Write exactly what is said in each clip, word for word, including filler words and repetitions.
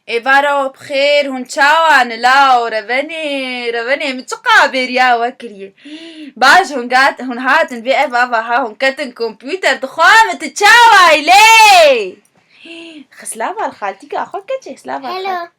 Êvara we bi xêr, hûn çawa ne law? Revenê, revenê, min çiqa bêriya we kiriye. Baş hûn gat-, hûn hatin vê ev ava ha, hûn ketin kompûter, dixwa min tu çawa yî lê? Xislava li xaltîka xwe keçê, xislava li Hello. xaltî.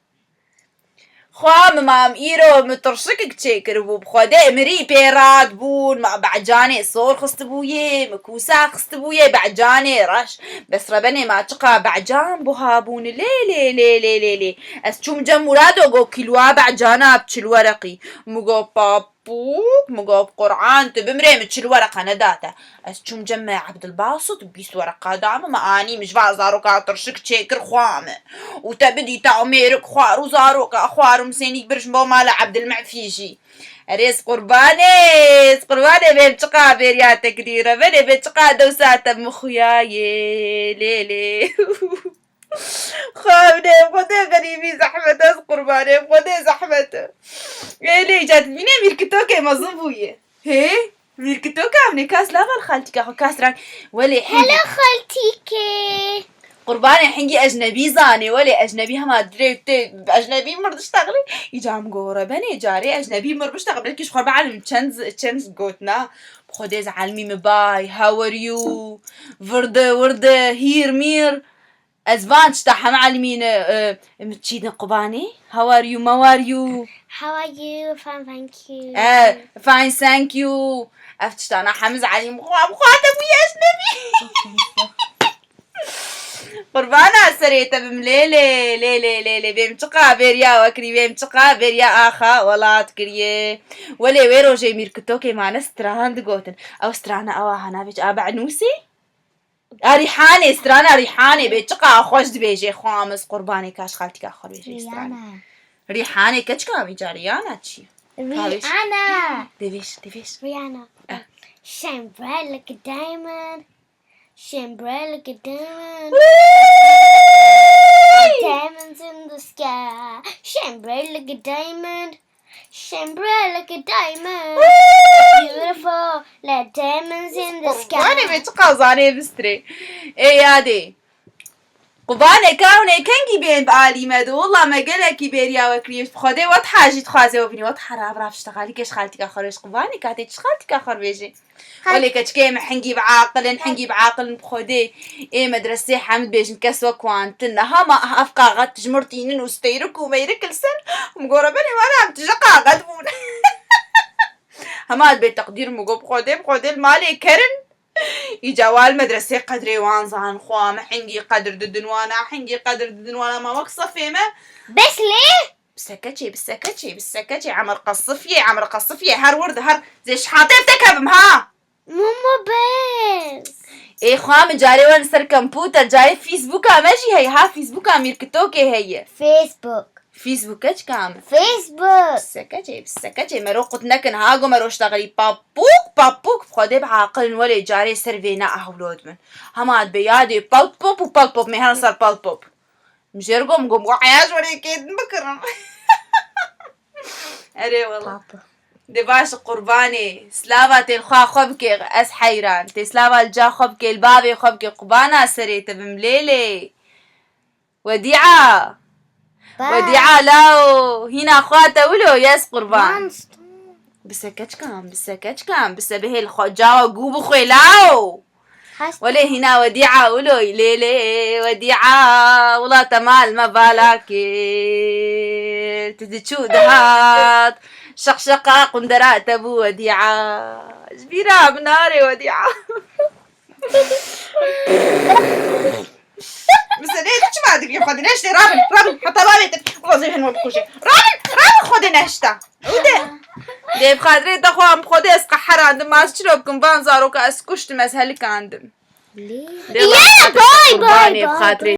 Xwa min mam îro min tirşikik çêkiribû, bi xwedê mirî pê radibûn, ma becanê sor xistibûyê, min kûsa xistibûyê, becanê reş. Bes rebenê ma çiqa becan buha bûn, lê, lê, lê, lê, lê, lê. Ez çûm cem Murado, got, kîlwa becana bi çil wereqî. Min got, papûk, min got, bi Quran tu bimrê, min çil wereqa nedate. Ez çûm cem me Ebdilbasit, bîst wereqa da min, min anî, min ji van zaroka tirşik çêkir xwa min. Û te bidî te mêrik xwar û zaroka xwar û min sênîk bir ji bo mala Ebdilmefî jî. Erê, ez qurbanê, ez qurbanê, bêm çiqa bêriya te kirî, revenê bê çiqa dewsa te min xuyayê, lê, lê. Xwebnê, Xwedê xerîbî zehmet e, ez qurbanê, Xwedê zehmet e. Ê, lê îca dibîne mîrkitokê mezin bûye. Hê? Mîrkitoka min ê, ka slava li xaltîka xwe, ka stran. Welê hingî Hello xaltîkê. Qurbanê hingî ecnebî zanê, welê ecnebî hema dirê tê, ecnebî mir diştexilî. Îca min got, rebenê carê ecnebî mir biştexil, belkî ji xwe bielmim çend, çend gotina. Bi Xwedê ez elmî min bay, how are you? Virdi, wirdi, hîr, mîr. Ez van tişta heme elmîne, e, em çî din Qubanê? How are you? How are you? How are you? Fine, thank you. E, fine, thank you. Ev tiştana hemiz elîm xwe, xwe te bûye ecnebî. Qurbana serê te bim lê lê, lê lê, lê lê. Bêm çiqa bêriya we kirî, bêm çiqa bêriya axa welat kiriye. Welê wê rojê mîrkitokê mane stran digotin. Ew strana ew a hana vêç a benûsê? A Rîhanê, strana Rîhanê bê çiqa xweş dibêjê, xwe min, ez qurbanê, ka ji xaltîka xwe bêjê stranê. Rihanna. Rîhanê keçika min ca Rihanna çi ye? Ka vêj. Rihanna. Devêj, devêj. Rihanna. Eh. Shine bright like a diamond. Shine bright like a diamond. Woo! Diamonds in the sky. Shine bright like a diamond. Shine bright like a diamond. Beautiful like diamonds in the sky. Qurbane me çi qazanê bistirê. Ê yadê. Qubanê ka hûn ê kengî bên bi alî me de. Walla me gelekî bêriya we kiriye. Xwedê we tiha jî dixwaze we bînî. We tiha rav rav ştexalî keş xaltîka xwe rêj. Qubanê ka tê çi xaltîka xwe bêjê. Welê keçikê min hingî bi aqil in, hingî bi aqil in bi Xwedê. Ê medresê hemd bêjin kes wek wan tin. Niha ma ev qaxet ji mir tînin û steyrik û meyrik li ser. Min gora benê wala em tije qaxet bûn. Hema bê teqdîr min got bi Xwedê, bi Xwedê li malê kerin. Îca wal medresê qedrê wan zan xwa min hingî qedir didin wana, hingî qedir didin wana ma wek sefê me. Bes lê? Bi sekeçê, bi sekeçê, bi sekeçê. Emir qesifiyê, emir qesifiyê. Her wir di her zê şihatê bi te kevim ha. Momo bes. Ê xwa min carê we li ser kompûter, carê Facebooka me jî heye ha, Facebooka mîrkitokê heye. Facebook. Facebooke çi kam? Facebook. Bi sekeçê, bi sekeçê. Mero qut nekin ha, go mero ştexilî papûk, papûk. Bi Xwedê bi aqil in welê carê ser vêne ewlod min. Hema dibê yadê pop pop û pop pop. Me her ser pop pop. Min jê re got, min got, "Wa eya ji werê kêtin bikirim." Erê wela. Papa. De baş qurbanê. Slava tê li xwa xwe bike, ez heyran. Tê slava li ca xwe bike, li bavê xwe bike. Qurbana serê te bim lê lê. Wedîa. Ba. Wedîa law. Hîna xwa te wilo, ez qurban. Monster. Bi sekeçkan, bi sekeçkan, bi sebehê li xwe cawa gû bixwe law. Welê hîna Wedîa wilo, lê lê Wedîa, wila te mal me vala kir. Tu diçû dihat, şeqşeqa qundera te bû Wedîa. Ji bîra min nare Wedîa. Bi sedê tu çima dikî Xwedê neştê, rabin, rabin, heta bavê te, wazê hin we bikuje. Rabin, rabin Xwedê neşta. Û de. Dê bi xatirê te xwe em bi Xwedê ez qeherandim, ma ez çilo bikim, van zaroka ez kuştim, ez helikandim. Lê. Dê Ya, baş bay, bay, qurbanê bi bay, xatirê bay.